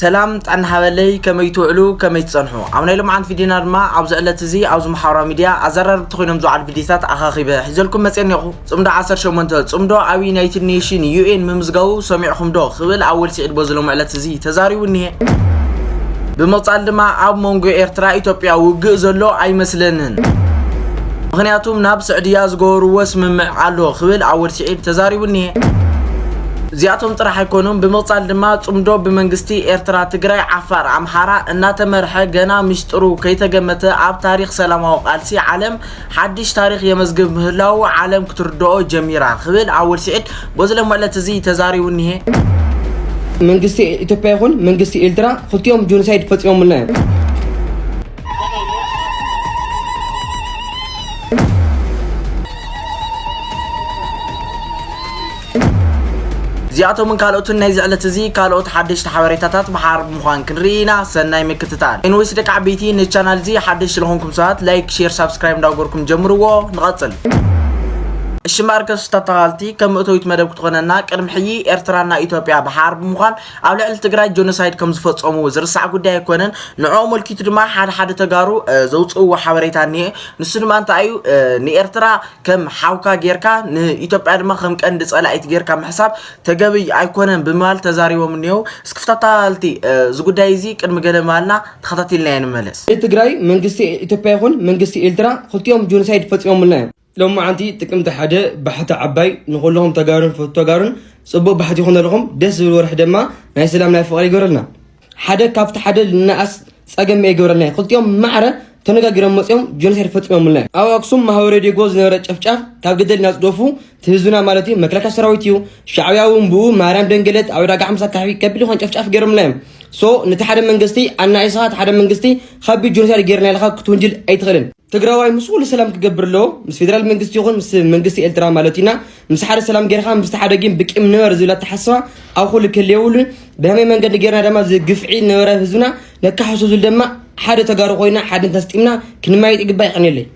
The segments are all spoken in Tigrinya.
ሰላም ጥዕና ሃበለይ፣ ከመይ ትውዕሉ፣ ከመይ ትጸንሑ? ኣብ ናይ ሎምዓንቲ ቪድዮና ድማ ኣብዚ ዕለት እዚ ኣብዚ ማሕበራዊ ሚድያ ኣዘራረብቲ ኮይኖም ዝውዓሉ ቪድዮታት ኣኻኺበ ሒዘልኩም መጽኤ እኒኹ። ጽምዶ ዓሰርተ ሸሞንተ፣ ጽምዶ ኣብ ዩናይትድ ኔሽን፣ ዩ ኤን፣ ምምዝጋቡ ሰሚዕኹም ዶ ክብል ኣወል ስዒድ በዚ ሎሚ ዕለት እዚ ተዛሪቡ እኒሄ። ብምቕጻል ድማ ኣብ መንጎ ኤርትራ ኢትዮጵያ ውግእ ዘሎ ኣይመስለንን፣ ምኽንያቱም ናብ ስዕድያ ዝገበርዎ ስምምዕ ኣሎ ክብል ኣወል ስዒድ ተዛሪቡ እኒሄ። እዚኣቶም ጥራሕ ኣይኮኑን። ብምቕጻል ድማ ጽምዶ ብመንግስቲ ኤርትራ፣ ትግራይ፣ ዓፋር፣ ኣምሓራ እናተመርሐ ገና ሚስጥሩ ከይተገመተ ኣብ ታሪኽ ሰላማዊ ቃልሲ ዓለም ሓድሽ ታሪኽ የመዝግብ ምህላዉ ዓለም ክትርድኦ ጀሚራ ክብል ኣወል ስዒድ በዚ ሎሚ ዕለት እዚ ተዛሪቡ እኒሄ። መንግስቲ ኢትዮጵያ ይኹን መንግስቲ ኤርትራ ክልቲኦም ጆኖሳይድ ፈፂሞምልና እዮም። እዚኣቶምን ካልኦትን ናይዚ ዕለት እዚ ካልኦት ሓደሽቲ ሓበሬታታት ብሓር ብምዃን ክንርኢ ኢና። ሰናይ ምክትታል። ኤንዌስ ደቂ ዓበይቲ፣ ንቻናል እዚ ሓደሽ ስለኾንኩም ሰባት ላይክ፣ ሼር፣ ሳብስክራይብ እንዳገበርኩም ጀምርዎ። ንቐጽል። እሺ እምበኣር ከስ ተተኻልቲ ከም መእተዊት መደብ ክትኾነና ቅድሚ ሕጂ ኤርትራና ኢትዮጵያ ብሓር ብምዃን ኣብ ልዕሊ ትግራይ ጆኖሳይድ ከም ዝፈጸሙ ዝርሳዕ ጉዳይ ኣይኮነን። ንዕኡ ኣመልኪቱ ድማ ሓደ ሓደ ተጋሩ ዘውፅእዎ ሓበሬታ እኒሄ። ንሱ ድማ እንታይ እዩ? ንኤርትራ ከም ሓውካ ጌርካ ንኢትዮጵያ ድማ ከም ቀንዲ ጸላኢት ጌርካ ምሕሳብ ተገቢ ኣይኮነን ብምባል ተዛሪቦም እኒሄው። እስኪ ተኸታተልቲ እዚ ጉዳይ እዚ ቅድሚ ገለ ምባልና ተኸታቲልና ንመለስ። ንትግራይ መንግስቲ ኢትዮጵያ ይኹን መንግስቲ ኤርትራ ክልቲኦም ጆኖሳይድ ፈፂሞምልና እዮም። ሎማዓንቲ ጥቅምቲ ሓደ ባሕቲ ዓባይ ንኹልኹም ተጋሩን ፈቱ ተጋሩን ፅቡቅ ባሕቲ ይኹነልኹም። ደስ ዝብል ወርሒ ድማ ናይ ሰላም ናይ ፍቅሪ ይገረልና። ሓደ ካብቲ ሓደ ልነኣስ ፀገም እየ ይገብረልና። ክልቲኦም ማዕረ ተነጋጊሮም መፅኦም ጆኖሳይድ ፈፂሞምልና እዮም። ኣብ ኣክሱም ማህበረ ዴጎ ዝነበረ ጨፍጫፍ ካብ ገደል እናፅደፉ እቲ ህዝብና ማለት እዩ መከላከያ ሰራዊት እዩ። ሻዕብያ እውን ብኡ ማርያም ደንገለት ኣብ ዕዳጋ ሓምሳ ካሕቢ ከቢድ ዝኾነ ጨፍጫፍ ገይሮምልና እዮም። ሶ ነቲ ሓደ መንግስቲ ኣናኢስኻ እቲ ሓደ መንግስቲ ከቢድ ጆኖሳይድ ገይርና ኢልካ ክትውንጅል ኣይትኽእልን። ትግራዋይ ምስ ኩሉ ሰላም ክገብር ኣለዎ። ምስ ፌደራል መንግስቲ ይኹን ምስ መንግስቲ ኤርትራ ማለት ኢና። ምስ ሓደ ሰላም ጌርካ ምስቲ ሓደ ግን ብቂም ንበር ዝብል ኣተሓስባ ኣብ ኩሉ ክህልየውሉን ብኸመይ መንገዲ ጌርና ድማ እዚ ግፍዒ ነበረ ህዝብና ነካሕሶ ዝብል ድማ ሓደ ተጋሩ ኮይና ሓድነት ኣስጢምና ክንማየጥ ይግባእ። ይቐንየለይ።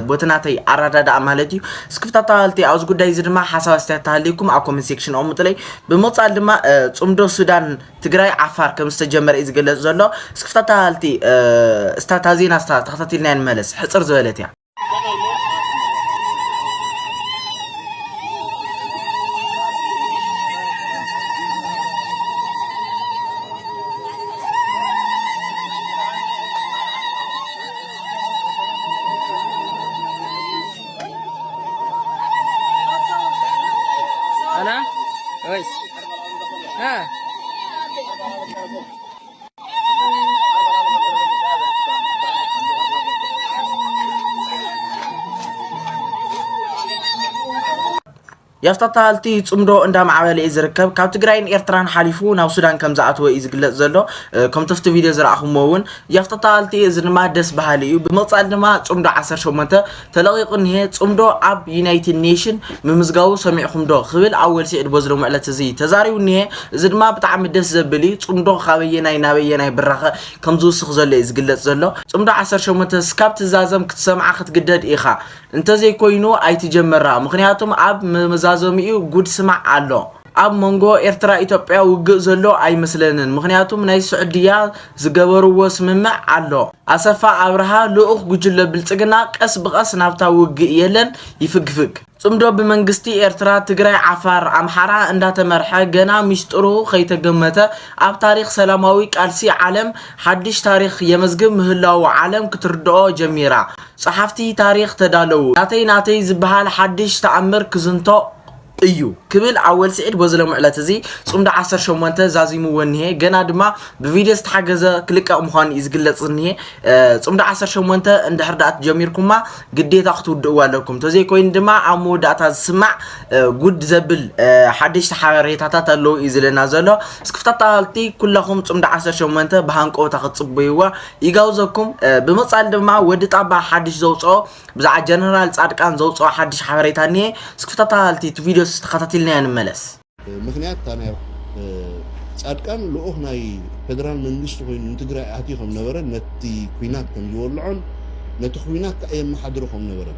ቦቲ ናተይ ኣረዳድኣ ማለት እዩ። እስክፍታታልቲ ኣብዚ ጉዳይ እዚ ድማ ሓሳብ ኣስተያየት ተሃልይኩም ኣብ ኮመንት ሴክሽን ኣቕምጡለይ። ብምቕፃል ድማ ፅምዶ ሱዳን ትግራይ ዓፋር ከም ዝተጀመረ እዩ ዝግለፅ ዘሎ። እስክፍታታልቲ እስታታ ዜና ስታ ተኸታቲልና ንመለስ ሕፅር ዝበለት እያ። أنا؟ كويس. ها. የፍታታልቲ ጽምዶ እንዳማዕበለ እዩ ዝርከብ። ካብ ትግራይን ኤርትራን ሓሊፉ ናብ ሱዳን ከም ዝኣተወ እዩ ዝግለጽ ዘሎ። ከምቲ ኣብቲ ቪድዮ ዝረኣኹሞ እውን የፍታታልቲ እዚ ድማ ደስ በሃሊ እዩ። ብምቕጻል ድማ ጽምዶ ዓሰርተ ሸሞንተ ተለቒቑ እኒሄ። ጽምዶ ኣብ ዩናይትድ ኔሽን ምምዝጋቡ ሰሚዕኹም ዶ ክብል ኣወል ስዒድ በዚ ሎሚ ዕለት እዚ ተዛሪቡ እኒሄ። እዚ ድማ ብጣዕሚ ደስ ዘብል እዩ። ጽምዶ ካበየናይ ናበየናይ ብራኸ ከም ዝውስኽ ዘሎ እዩ ዝግለጽ ዘሎ። ጽምዶ ዓሰርተ ሸሞንተ ስካብ ትዛዘም ክትሰምዓ ክትግደድ ኢኻ። እንተዘይኮይኑ ኣይትጀምራ፣ ምኽንያቱም ኣብ መመዛዘሚኡ ጉድ ስማዕ ኣሎ። ኣብ መንጎ ኤርትራ ኢትዮጵያ ውግእ ዘሎ ኣይመስለንን፣ ምኽንያቱም ናይ ስዑድያ ዝገበርዎ ስምምዕ ኣሎ። ኣሰፋ ኣብርሃ ልኡኽ ጉጅለ ብልጽግና ቀስ ብቐስ ናብታ ውግእ የለን ይፍግፍግ። ጽምዶ ብመንግስቲ ኤርትራ ትግራይ ዓፋር ኣምሓራ እንዳተመርሐ ገና ሚስጥሩ ከይተገመተ ኣብ ታሪኽ ሰላማዊ ቃልሲ ዓለም ሓድሽ ታሪኽ የመዝግብ ምህላዉ ዓለም ክትርድኦ ጀሚራ። ጸሓፍቲ ታሪኽ ተዳለዉ። ናተይ ናተይ ዝበሃል ሓድሽ ተኣምር ክዝንቶ እዩ ክብል ኣወል ስዒድ በዚ ሎሚ ዕለት እዚ ጽምዶ ዓሰርተ ሸሞንተ ዛዚምዎ እኒሄ። ገና ድማ ብቪድዮ ዝተሓገዘ ክልቀቕ ምዃኑ እዩ ዝግለጽ እኒሄ። ጽምዶ ዓሰርተ ሸሞንተ እንድሕር ደኣ ትጀሚርኩማ ግዴታ ክትውድእዋ ኣለኩም። እንተዘይኮይኑ ድማ ኣብ መወዳእታ ዝስማዕ ጉድ ዘብል ሓደሽቲ ሓበሬታታት ኣለዉ እዩ ዝለና ዘሎ። እስክፍታታልቲ ኩላኹም ጽምዶ ዓሰርተ ሸሞንተ ብሃንቀውታ ክትጽበይዋ ይጋብዘኩም። ብምቕጻል ድማ ወዲ ጣባ ሓድሽ ዘውፅኦ ብዛዕባ ጀነራል ፃድቃን ዘውፅኦ ሓድሽ ሓበሬታ እኒሄ። እስክፍታታልቲ እቲ ቪድዮስ ተኸታቲልናዮ ንመለስ። ምኽንያት እታ ናይ ጻድቃን ልኡኽ ናይ ፌደራል መንግስቲ ኮይኑ ንትግራይ ኣትዩ ከም ነበረ ነቲ ኲናት ከም ዝወልዖን ነቲ ኲናት ከዓ የመሓድሮ ከም ነበረን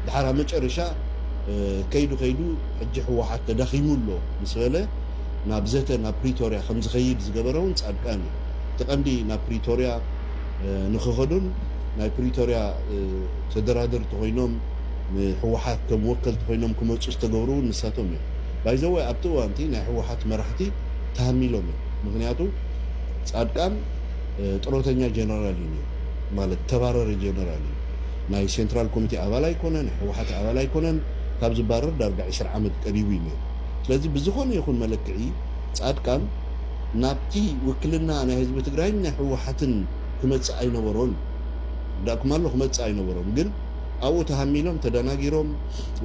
ድሓር ኣብ መጨረሻ ከይዱ ከይዱ ሕጂ ህወሓት ተዳኺሙ ኣሎ ምስ በለ ናብ ዘተ ናብ ፕሪቶርያ ከም ዝኸይድ ዝገበረ እውን ጻድቃን እዩ። እቲ ቀንዲ ናብ ፕሪቶርያ ንክኸዱን ናይ ፕሪቶርያ ተደራደርቲ ኮይኖም ንህወሓት ከም ወከልቲ ኮይኖም ክመፁ ዝተገብሩ እውን ንሳቶም እዮም። ባይዘወይ ኣብቲ እዋንቲ ናይ ህወሓት መራሕቲ ተሃሚሎም እዮም። ምክንያቱ ጻድቃን ጥሮተኛ ጀነራል እዩ፣ ማለት ተባረሪ ጀነራል እዩ። ናይ ሴንትራል ኮሚቴ ኣባል ኣይኮነን፣ ናይ ህወሓት ኣባል ኣይኮነን። ካብ ዝባረር ዳርጋ ዕስራ ዓመት ቀሪቡ እዩ። ስለዚ ብዝኾነ ይኹን መለክዒ ጻድቃን ናብቲ ውክልና ናይ ህዝቢ ትግራይን ናይ ህወሓትን ክመጽእ ኣይነበሮን። ዳእኩም ኣሎ ክመጽእ ኣይነበሮም። ግን ኣብኡ ተሃሚሎም ተደናጊሮም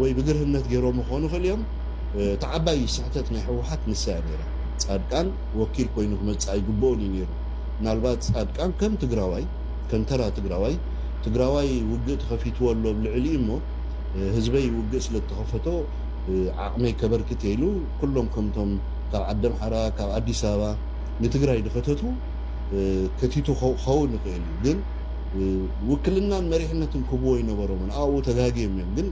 ወይ ብግርህነት ገይሮም ክኾኑ ይኽእል እዮም። እቲ ዓባይ ስሕተት ናይ ህወሓት ንሳ እያ ነይራ። ጻድቃን ወኪል ኮይኑ ክመጽእ ኣይግብኦን እዩ ነይሩ። ምናልባት ጻድቃን ከም ትግራዋይ ከም ተራ ትግራዋይ ትግራዋይ ውግእ ተኸፊትዎ ኣሎ ኣብ ልዕሊኡ እሞ ህዝበይ ውግእ ስለ እተኸፈቶ ዓቕመይ ከበርክት ኢሉ ኩሎም ከምቶም ካብ ዓዲ ኣምሓራ ካብ ኣዲስ ኣበባ ንትግራይ ዝኸተቱ ከቲቱ ክኸውን ይኽእል እዩ። ግን ውክልናን መሪሕነትን ክብዎ ይነበሮምን ኣብኡ ተጋግዮም እዮም። ግን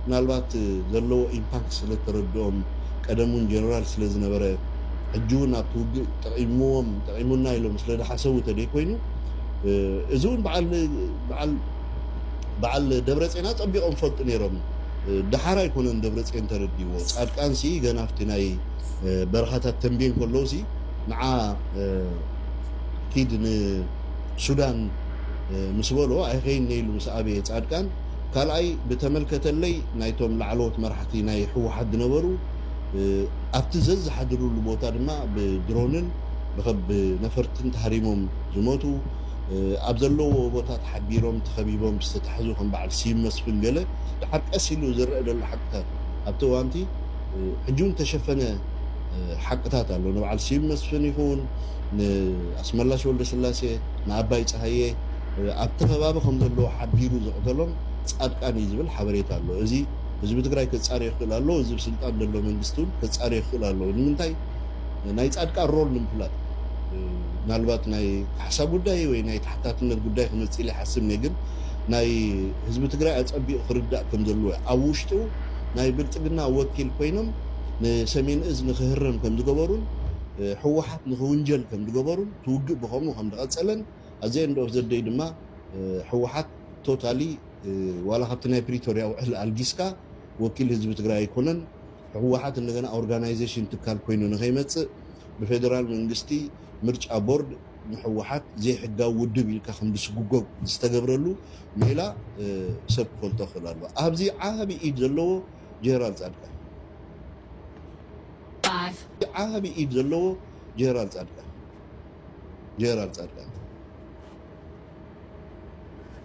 ምናልባት ዘለዎ ኢምፓክት ስለ ተረድኦም ቀደም እውን ጀነራል ስለ ዝነበረ ሕጂ እውን ኣብቲ ውግእ ጠቒምዎም ጠቒሙና ኢሎም ስለ ዝሓሰቡ ተደይኮይኑ እዚ እውን በዓል በዓል በዓል ደብረፅዮን ኣፀቢቖም ፈልጡ ነይሮም። ደሓር ኣይኮነን ደብረፅዮን ተረዲዎ። ጻድቃንሲ ገና ኣብቲ ናይ በረኻታት ተንቤን ከለውሲ ንዓ ኪድ ንሱዳን ምስ በሎ ኣይኸይን ኢሉ ምስ ኣበየ ጻድቃን ካልኣይ ብተመልከተለይ ናይቶም ላዕለዎት መራሕቲ ናይ ህወሓት ዝነበሩ ኣብቲ ዘዝሓድሩሉ ቦታ ድማ ብድሮንን ብኸብ ነፈርትን ተሃሪሞም ዝሞቱ ኣብ ዘለዎ ቦታ ተሓቢሮም ተኸቢቦም ዝተታሕዙ ከም በዓል ስዩም መስፍን ገለ ድሓር ቀስ ኢሉ ዝረአ ዘሎ ሓቅታት ኣብቲ እዋንቲ ሕጂ እውን ተሸፈነ ሓቅታት ኣሎ። ንበዓል ስዩም መስፍን ይኹን ንኣስመላሽ ወልደስላሴ ንኣባይ ፀሃየ ኣብቲ ከባቢ ከም ዘለዎ ሓቢሩ ዘቕተሎም ጻድቃን እዩ ዝብል ሓበሬታ ኣሎ። እዚ ህዝቢ ትግራይ ከጻሪ ይኽእል ኣሎ። እዚ ስልጣን ዘሎ መንግስቲ እውን ከጻሪ ይኽእል ኣሎ። ንምንታይ ናይ ጻድቃን ሮል ንምፍላጥ ምናልባት ናይ ካሕሳ ጉዳይ ወይ ናይ ተሓታትነት ጉዳይ ክመፅእ ኢለ ይሓስብ እየ። ግን ናይ ህዝቢ ትግራይ ኣፀቢቑ ክርዳእ ከም ዘለዎ ኣብ ውሽጡ ናይ ብልፅግና ወኪል ኮይኖም ንሰሜን እዝ ንክህረም ከም ዝገበሩን ህወሓት ንክውንጀል ከም ዝገበሩን ትውግእ ብኸምኡ ከም ዝቐፀለን ኣዘ ኤንድ ኦፍ ዘደይ ድማ ህወሓት ቶታሊ ዋላ ካብቲ ናይ ፕሪቶርያ ውዕል ኣልጊስካ ወኪል ህዝቢ ትግራይ ኣይኮነን። ህወሓት እንደገና ኦርጋናይዜሽን ትካል ኮይኑ ንኸይመፅእ ብፌደራል መንግስቲ ምርጫ ቦርድ ንህወሓት ዘይሕጋዊ ውድብ ኢልካ ከም ዝስጉጎግ ዝተገብረሉ ሜላ ሰብ ክፈልጦ ክእል ኣለዎ። ኣብዚ ዓቢ ኢድ ዘለዎ ጀነራል ጻድቃን ዓቢ ኢድ ዘለዎ ጀነራል ጻድቃን ጀነራል ጻድቃን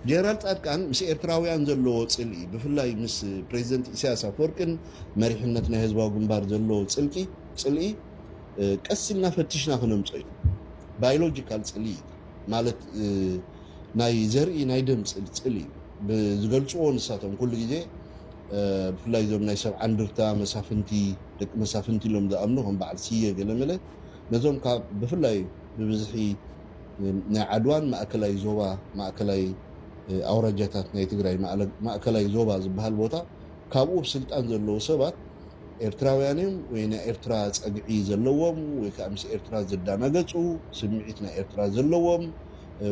ጀነራል ጻድቃን ምስ ኤርትራውያን ዘለዎ ጽልኢ ብፍላይ ምስ ፕሬዚደንት ኢሳያስ ኣፈወርቅን መሪሕነት ናይ ህዝባዊ ግንባር ዘለዎ ጽልቂ ጽልኢ ቀስ ኢልና ፈቲሽና ክነምጾ እዩ። ባዮሎጂካል ጽልኢ ማለት ናይ ዘርኢ ናይ ደም ጽልኢ ዝገልጽዎ ንሳቶም ኩሉ ግዜ ብፍላይ እዞም ናይ ሰብ ዓንድርታ መሳፍንቲ ደቂ መሳፍንቲ ኢሎም ዝኣምኑ ከም በዓል ስየ ገለመለ ነዞም ካብ ብፍላይ ብብዝሒ ናይ ዓድዋን ማእከላይ ዞባ ማእከላይ ኣውራጃታት ናይ ትግራይ ማእከላይ ዞባ ዝበሃል ቦታ ካብኡ ብስልጣን ዘለዉ ሰባት ኤርትራውያን እዮም ወይ ናይ ኤርትራ ጸግዒ ዘለዎም ወይ ከዓ ምስ ኤርትራ ዝዳናገጹ ስምዒት ናይ ኤርትራ ዘለዎም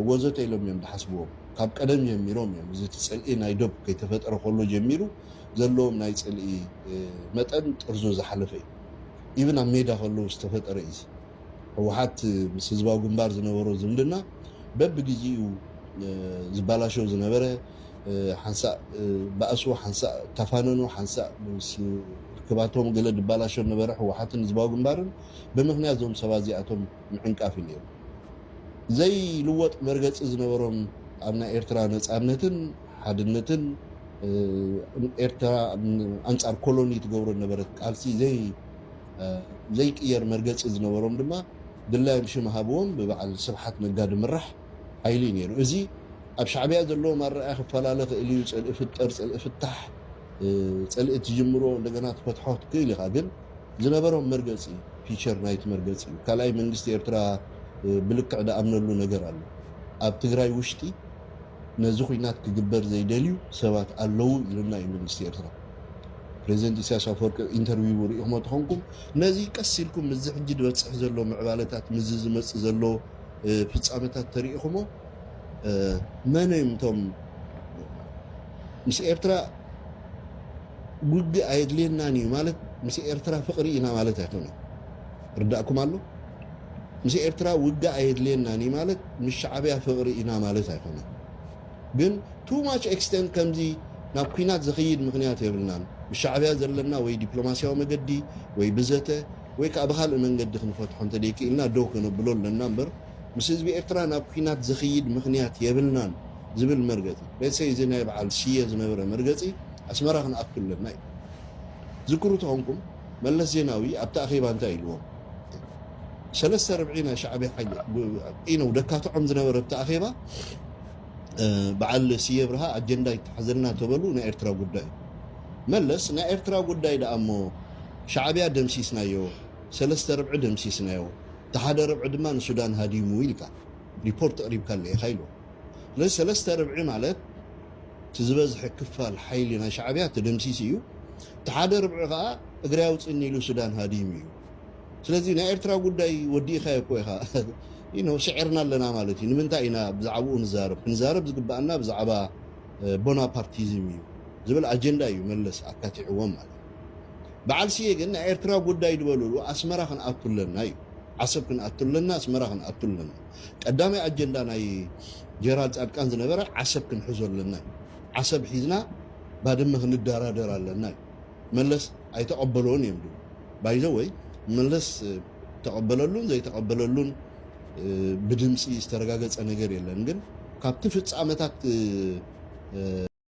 ወዘተ ኢሎም እዮም ዝሓስብዎም። ካብ ቀደም ጀሚሮም እዮም እዚ እቲ ጽልኢ ናይ ዶብ ከይተፈጠረ ከሎ ጀሚሩ ዘለዎም ናይ ጽልኢ መጠን ጥርዙ ዝሓለፈ እዩ። ኢብን ኣብ ሜዳ ከለዉ ዝተፈጠረ እዩ። ህወሓት ምስ ህዝባዊ ግንባር ዝነበሮ ዝምድና በብግዜኡ ዝባላሸው ዝነበረ ሓንሳእ ባእሱ ሓንሳእ ተፋነኑ ሓንሳእ ርክባቶም ገለ ድባላሸው ነበረ ህወሓትን ህዝባዊ ግንባርን ብምክንያት ዞም ሰባት እዚኣቶም ምዕንቃፍ እዩ ነይሩ። ዘይልወጥ መርገፂ ዝነበሮም ኣብ ናይ ኤርትራ ነፃነትን ሓድነትን ኤርትራ ኣንፃር ኮሎኒ ትገብሮ ነበረት ቃልሲ ዘይቅየር መርገፂ ዝነበሮም ድማ ድላዮም ሽም ሃብዎም ብበዓል ስብሓት ነጋ ድምራሕ ሓይሊ ነይሩ። እዚ ኣብ ሻዕቢያ ዘለዎም ኣረኣያ ክፈላለ ክእል እዩ። ፅልኢ ፍጠር፣ ፅልኢ ፍታሕ፣ ፅልኢ ትጅምሮ እንደገና ትፈትሖ ትክእል ኢኻ። ግን ዝነበሮም መርገፂ ፊቸር ናይቲ መርገፂ እዩ። ካልኣይ መንግስቲ ኤርትራ ብልክዕ ደኣምነሉ ነገር ኣሎ። ኣብ ትግራይ ውሽጢ ነዚ ኩናት ክግበር ዘይደልዩ ሰባት ኣለዉ ኢሉና እዩ መንግስቲ ኤርትራ። ፕሬዚደንት ኢሳያስ ኣፈወርቂ ኢንተርቪው ርኢኹሞ ተኾንኩም፣ ነዚ ቀስ ኢልኩም ምስዚ ሕጂ ዝበፅሕ ዘሎ ምዕባለታት፣ ምስዚ ዝመፅእ ዘሎ ፍፃመታት ተሪኢኹሞ፣ መን እዮም እቶም ምስ ኤርትራ ውግእ ኣየድልየናን እዩ ማለት ምስ ኤርትራ ፍቕሪ ኢና ማለት ኣይኮነን። ርዳእኩም ኣሎ? ምስ ኤርትራ ውግእ ኣየድልየናን እዩ ማለት ምስ ሻዕብያ ፍቕሪ ኢና ማለት ኣይኮነን። ግን ቱ ማች ኤክስተንት ከምዚ ናብ ኩናት ዘኽይድ ምኽንያት የብልናን። ብሻዕብያ ዘለና ወይ ዲፕሎማስያዊ መገዲ ወይ ብዘተ ወይ ከዓ ብካልእ መንገዲ ክንፈትሖ እንተደይክኢልና ደው ከነብሎ ኣለና እምበር ምስ ህዝቢ ኤርትራ ናብ ኩናት ዘኽይድ ምኽንያት የብልናን ዝብል መርገፂ፣ ሌትሰይ እዚ ናይ በዓል ስየ ዝነበረ መርገፂ ኣስመራ ክንኣቱ ኣለና እዩ። ዝክሩ ተኾንኩም መለስ ዜናዊ ኣብቲ ኣኼባ እንታይ ኢልዎም? ሰለስተ ርብዒ ናይ ሻዕብያ ሓይሊ ኢነው ደካትዖም ዝነበረ ኣብቲ ኣኼባ በዓል ስየ ብርሃ ኣጀንዳ ይተሓዘልና ተበሉ ናይ ኤርትራ ጉዳይ። መለስ ናይ ኤርትራ ጉዳይ ደኣ እሞ ሻዕብያ ደምሲስናዮ፣ ሰለስተ ርብዒ ደምሲስናዮ፣ እቲ ሓደ ርብዒ ድማ ንሱዳን ሃዲሙ ኢልካ ሪፖርት ኣቕሪብካለ ኢኻ ኢልዎ። ስለዚ ሰለስተ ርብዒ ማለት እቲ ዝበዝሐ ክፋል ሓይሊ ናይ ሻዕብያ ተደምሲሱ እዩ። እቲ ሓደ ርብዒ ከዓ እግሪ ኣውፅኒ ኢሉ ሱዳን ሃዲሙ እዩ። ስለዚ ናይ ኤርትራ ጉዳይ ወዲእኻዮ እኮ ኢኻ። You know፣ ስዒርና ኣለና ማለት እዩ። ንምንታይ ኢና ብዛዕባኡ ንዛረብ? ክንዛረብ ዝግባኣና ብዛዕባ ቦናፓርቲዝም እዩ ዝብል ኣጀንዳ እዩ መለስ ኣካቲዕዎም ማለት እዩ። በዓል ስየ ግን ናይ ኤርትራ ጉዳይ ዝበሉሉ ኣስመራ ክንኣቱ ኣለና እዩ። ዓሰብ ክንኣቱ ኣለና፣ ኣስመራ ክንኣቱ ኣለና። ቀዳማይ ኣጀንዳ ናይ ጀነራል ፃድቃን ዝነበረ ዓሰብ ክንሕዞ ኣለና እዩ። ዓሰብ ሒዝና ባድመ ክንደራደር ኣለና እዩ። መለስ ኣይተቐበልዎን እዮም ድብሉ። ባይዘወይ መለስ ተቐበለሉን ዘይተቐበለሉን ብድምፂ ዝተረጋገፀ ነገር የለን። ግን ካብቲ ፍፃመታት